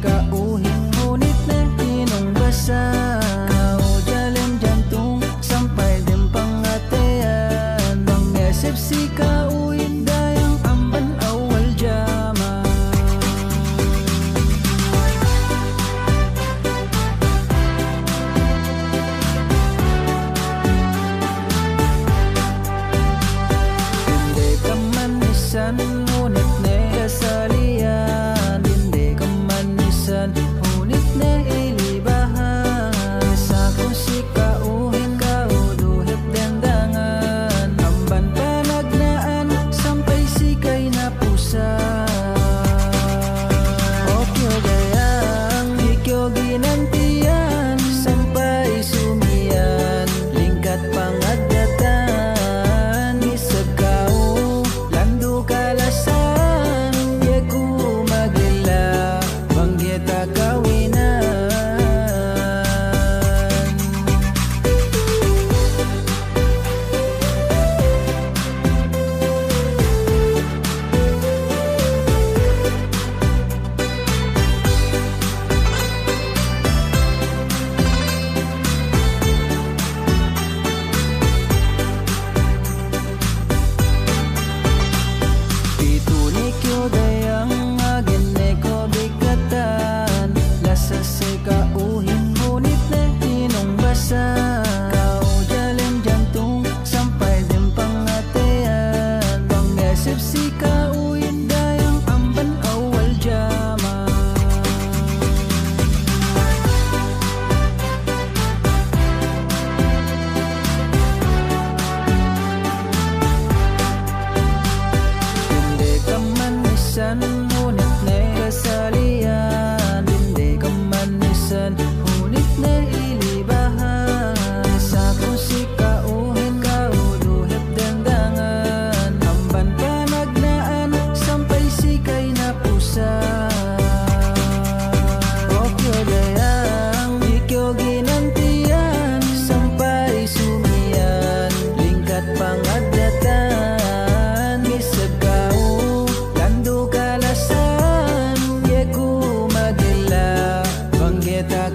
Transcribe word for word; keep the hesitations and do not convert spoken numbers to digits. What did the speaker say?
Ka'uhin hunit ne hinung basa, ka'u jalem jantung sampay dem pangateyan. Bang ngesep si ka'uhin dayang amban awal jaman. Dinde kamanisan hunit ne kasaliyan, dinde kamanisan hunit ne ilibahan. Sa' ku si ka'uhin ka'u du hep dendangan, amban panagna'an sampay si ka'inapusan. O kew dayang, di kew ginantiyan sampay sumiyan, lingkat pangaddatan, miseb ka'u landu' kalasan, ga'i ku magella bang ga'i takawinan. Pitu ne kew dayang, agen ne kew bikatan, lasa si ka'uhin hunit ne hinung basa, ka'u jalem jantung sampay dem pangateyan. Bang ngesep si ka'uhin dayang amban awal jaman. Dinde kamanisan hunit ne kasaliyan, dinde kamanisan hunit ne ilibahan. Sa' ku si ka'uhin ka'u du hep dendangan, amban panagna'an sampay si ka'inapusan. O kew dayang, di kew ginantiyan sampay sumiyan, lingkat pangaddatan, miseb ka'u landu' kalasan, ga'i ku magella bang ga'i tak